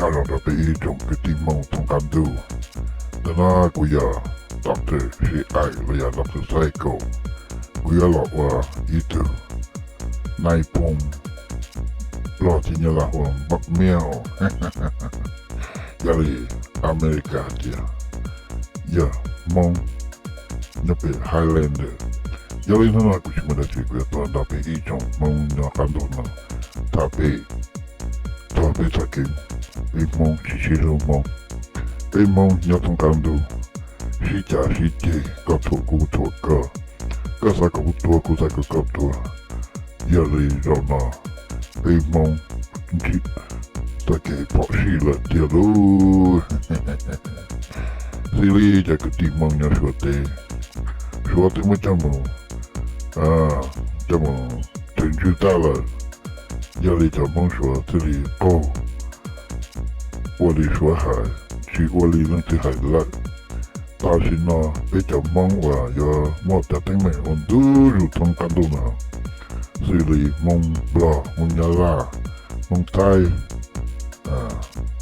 Nyob zoo rau peb ib tsoom kwv tij Hmoob thoob qab ntuj. Ntawm no kuv yog Doctor Sis Aim los yog Doctor Psycho. Kuv yuav los ua ib tug nais phoo Nplog thiab Nyab Laj hu ua Npaj Miaj. Yog li Amelikas hais tias yog Hmoob nyob pem Highlander. Yog li hnub no kuv tsis muaj dab tsi, kuv yuav tuaj nrog peb ib tsoom Hmoob nyob qab ntuj no tham pem txog peb txoj kev, peb Hmoob tsis sib hlub Hmoob, peb Hmoob nyob thoob qab ntuj sib cav sib ceg, koj thuam kuv, kuv thuam koj, koj xav kom kuv tuag, kuv xav kom koj tuag. Yog li zaum no peb Hmoob ntsib txoj kev phom sij lawm tiag lauj. Xws li cov kwv tij Hmoob nyob Suav teb, Suav twb muab coj mus, coj mus tseem ntsws tag lawm. Yog li cov Hmoob Suav thiaj li qaug, ua li Suav hais, tsis ua li leej twg hais lawm. Tam sim no peb cov Hmoob uas yuav muaj cov teeb meem ua ntu zus thoob qab ntuj no, xws li Hmoob Nplog, Hmoob Nyab Laj, Hmoob Thaib,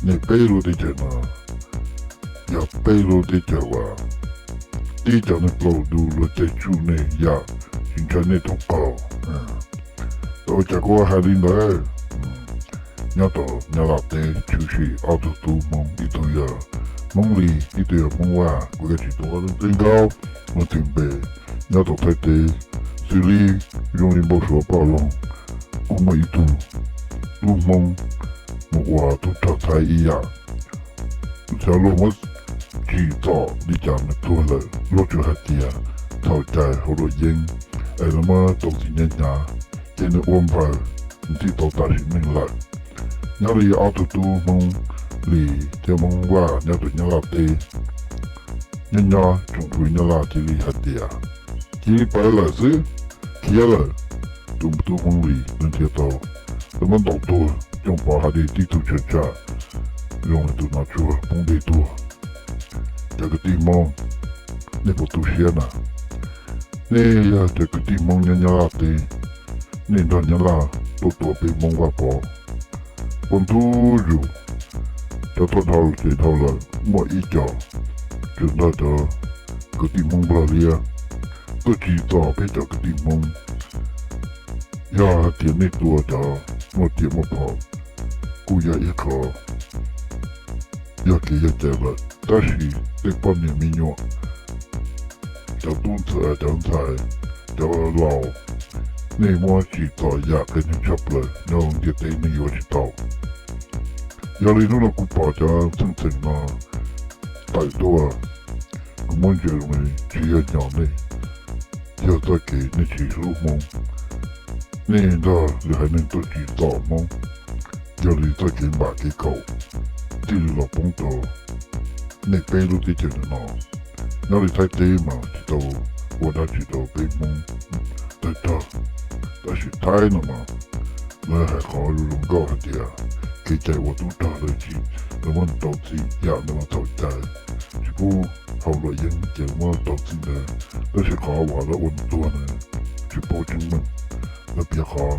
nej peb lub teb chaws no yog peb lub teb chaws uas tib cov neeg plaub hau dub luag caij tsuj nej yam tsis ntshai nej tub qaug. Ua cas kuv hais li ntawd? Nyob rau Nyab Laj teb tshwm sim ob tug tub Hmoob, ib tug yog Hmoob Lis, ib tug yog Hmoob Vaj. Kuv yuav tsis tuav leej twg nkauj leej twg npe. Nyob rau Thaib teb xws li zoo li npau suav poj loog, kuj muaj ib tug tub Hmoob mus ua tub rog Thaib ib yam. Xyov luag muab tsim txom li cas nws tuag lawm, luag tsuas hais tias txhaum cai hauv luam yeeb es lawv muab rau txim hnyav hnyav, ces nws ua npawg, nws thiaj tau tam sim neej lawm. Nyob li ob tug tub Hmoob Lis thiab Hmoob Vaj nyob rau Nyab Laj teb, nyob nyob tsoom fwv Nyab Laj cia li hais tias cia li pawv lawm xwb, khiav lawm. Tus tub Hmoob Lis nws nrhiav tau, lawv muab ntaus tuag cooj pov hav dej tib tug tshav tsam zoo li tus no tsuag poob dej tuag. Cov kwv tij Hmoob, nej puas tu siab na? Nej yog cov kwv tij Hmoob nyob Nyab Laj teb, nej nrog Nyab Laj tuaj tua peb Hmoob Vaj Pov, ua ntu zus, cov tuaj dhau ces dhau lawm, muaj ib co tseem nrog cov kwv tij Hmoob Nplog Liab tuaj tsim txom peb cov kwv tij Hmoob. Yog hais tias nej tua cov muaj riam muaj phom kuj yog ib qho yog kev yog cai lawm, tab sis tej poj niam me nyuam, cov tub ntxhais, cov ntxhais, cov laus, nej muab tsim txom yam qias neeg tshaj plaws nyob ntiaj teb nej yuav tsis tau. Yog li hnub no kuv pom cov txheej txheem no tawm tuaj, kuv muab ntsia zoo li tsis yog hnyos nej, yog txoj kev nej tsis hlub Hmoob. Nej nrog lwm haiv neeg tuaj tsim txom Hmoob, yog li txoj kev npam kev khaum thiaj li los poob rau nej peb lub teb chaws no. Nyob li Thaib teb mas tsis tau ua dab tsi rau peb Hmoob tawg rog, tab sis Thaib no mas lawv hais qhov zoo zoo nkauj hais tias kev cai ua tub rog lawv tsis, lawv muab rau txim yam ntawd mas txhaum cai, tsis pub haus luam yeeb ces lawv muab rau txim ntawd, tab sis qhov uas lawv ua nws tuag ntawd tsis paub tseeb meej. Lawv piav qhov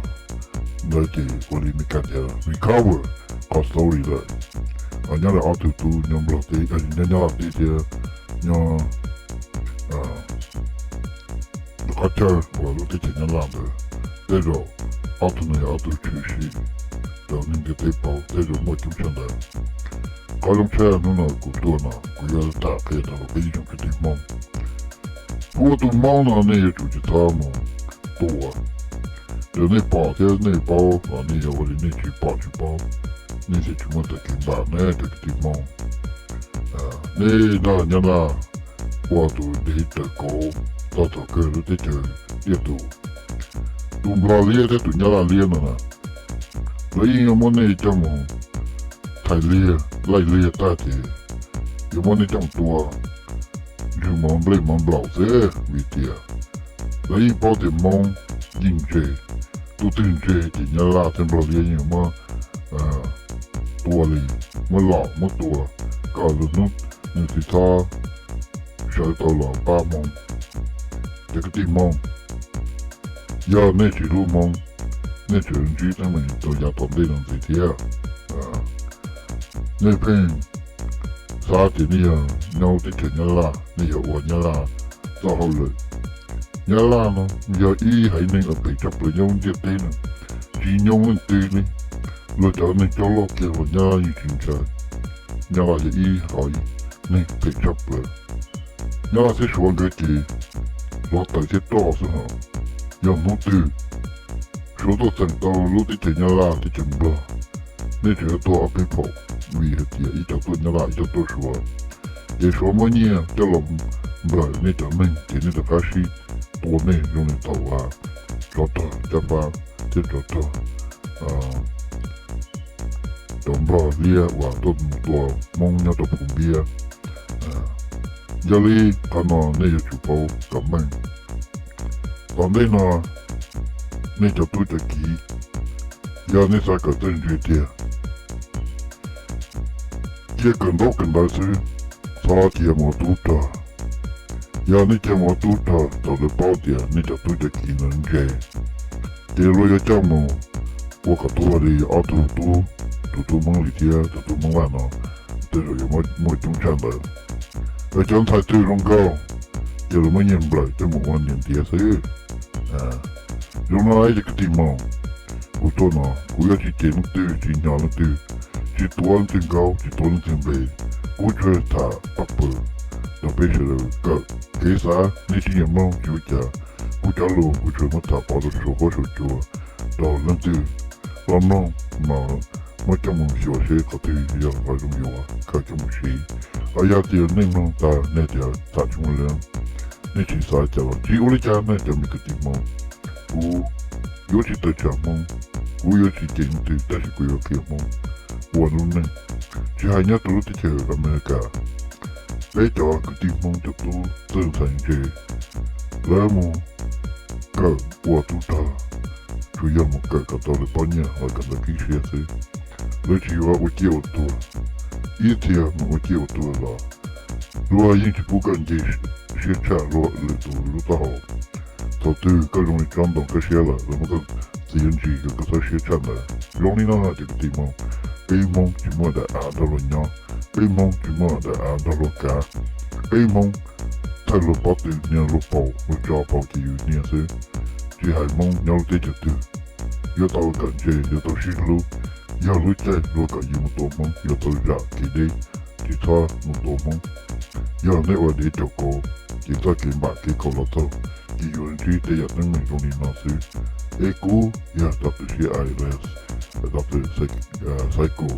ntawd ces ua li Meskas tias recover qhov story lawm. Nyob li ob tug tub nyob Nplog teb, nyob Nyab Laj teb thiab nyob qhov chaw uas lub teb chaws Nyab Laj ntawd, tej zaum ob tug no yog ob tug tshwm sim rau neeg ntiaj teb paub, tej zaum muaj coob tshaj ntawd. Qhov zoo tshaj hnub no kuv tuaj no kuv yuav tham qhia rau peb ib tsoom kwv tij Hmoob, kuv ua tus Hmoob no nej yuav tsum tsis txhob mus tua. Yog nej pom thiab nej paub los nej yuav ua li nej tsis pom tsis paub, nej thiaj tsis muaj txoj kev npam ne cov kwv tij Hmoob. Nej nrog Nyab Laj ua tus dev raws kauv txog thaum kawg lub teb chaws tiaj tus. Tus Nplog Liab thiab tus Nyab Laj Liab no na, lawv yeej yuav muab nej coj mus thais liag laij liag tag ces yuav muab nej coj mus tua ntswg mov nplej mov nplaum xwb, vim tias lawv yeej paub tias Hmoob yeej ntse, tus twg ntse ces Nyab Laj thiab Nplog Liab yeej yuav muab tua li, muab lom muab tua, kom lwm hnub nws tsis txhob sawv tau los pab Hmoob. Cov kwv tij Hmoob, yog nej tsis hlub Hmoob, nej tseem ntsib teeb meem rau yav tom ntej no ntxiv thiab. nej pheej xav tias nej yog nyob lub teb chaws Nyab Laj, nej yog ua Nyab Laj txoj hauj lwm. Nyab Laj no yog ib haiv neeg uas phem tshaj plaws nyob lub ntiaj teb no, tsis nyoo leej twg li. Luag cov neeg coj loj kiag los Nyab Laj yeej tsis ntshai. Nyab Laj yog ib haiv neeg phem tshaj plaws. Nyab Laj thiab Suav nkawd ces hlov tawm thiab roj xwb hos. Yog hnub twg Suav tuaj txeem tau lub teb chaws Nyab Laj teb chaws Nplog, nej tseem yuav tuag ob peb phaum, vim hais tias ib co tuaj Nyab Laj ib co tuaj Suav. Ces Suav muab nyiaj coj los nplawm nej cov neeg ces nej rov qab sib tua nej zoo li thaum uas tsov rog Cab Fab thiab tsov rog, cov Nplog liab uas tuaj mus tua Hmoob nyob rau Phum Npiab. Yog li qhov no nej yuav tsum paub kom meej. Tom ntej no nej cov tub cov kiv, yog nej xav kawm txawj ntse tiag, cia kawm ntaub kawm ntawv xwb, txhob cia mus ua tub rog. Yog nej cia mus ua tub rog thaum lawv paub tias nej cov tub cov kiv no ntse, ces luag yuav coj mus ua kom tuag li ob tug tub, tus tub Hmoob Lis thiab tus tub Hmoob Vaj no, tej zaum yuav muaj coob tshaj ntawd. Lawv cov ntxhais twg zoo nkauj, ces lawv muab nyiaj nplawm coj mus ua niam ntiav xwb. Zoo no ib co kwv tij Hmoob, kuv tuaj no kuv yuav tsis cem leej twg, tsis nyo leej twg, tsis tuav leej twg nkaub, tsis tuav leej twg npe. Kuv tsuas tham pab pawg rau peb sawv daws kawm kev xav. Nej tsis nyiam Hmoob tsis ua cas, kuv cov lus kuv tsuas muab tham pov rau saum huab saum cua rau leej twg los mloog mas muab coj mus xyuas seb qhov twg yog qhov zoo yuav khaws coj mus siv. Hos yog tias nej mloog tas nej tias tham tsis muaj leej, nej tsis xav cas los tsis ua li cas nej cov me kwv tij Hmoob. Kuv yuav tsis tawm tsam Hmoob, kuv yuav tsis cem leej twg tab sis kuv yuav qhia Hmoob ua lub neej. Tsis hais nyob rau lub teb chaws Amelikas, peb cov kwv tij Hmoob cov tub txawj ntxhais ntse, lawv mus kawm ua tub rog, tsuas yog mus kawm kom tau lawv pob nyiaj los kawm ntawv qib siab xwb. Lawv tsis yuav ua ciaj ua tuag. Ib txhia mus ua ciaj ua tuag los luag yeej tsis pub koj nce siab tshaj luag lwm tus lub taub hau. Thaum twg koj zoo li tsob ntoo kaj siab lawm, lawv muab koj txiav ntsis kom koj txhob siab tshaj ntawd. Zoo li no cov kwv tij Hmoob, peb Hmoob tsis muaj daim av nrog luag nyob, peb Hmoob tsis muaj daim av nrog luag kav, peb Hmoob thawj luag pob tw niag luag paus, luag tso paus ces yus niag xwb. Tsis hais Hmoob nyob lub teb chaws twg, yuav tau kawm ntse, yuav tau sib hlub. Yog lub caij luag kom yus mus tua Hmoob, yuav tau zam kev deb, tsis txhob mus tua Hmoob. Yog nej ua dev caum kauv, ces txoj kev npam kev khaum los txog, ces yuav ntsib tej yam teeb meem zoo li no xwb. Es kuv yog Doctor C I L S, Doctor Psycho.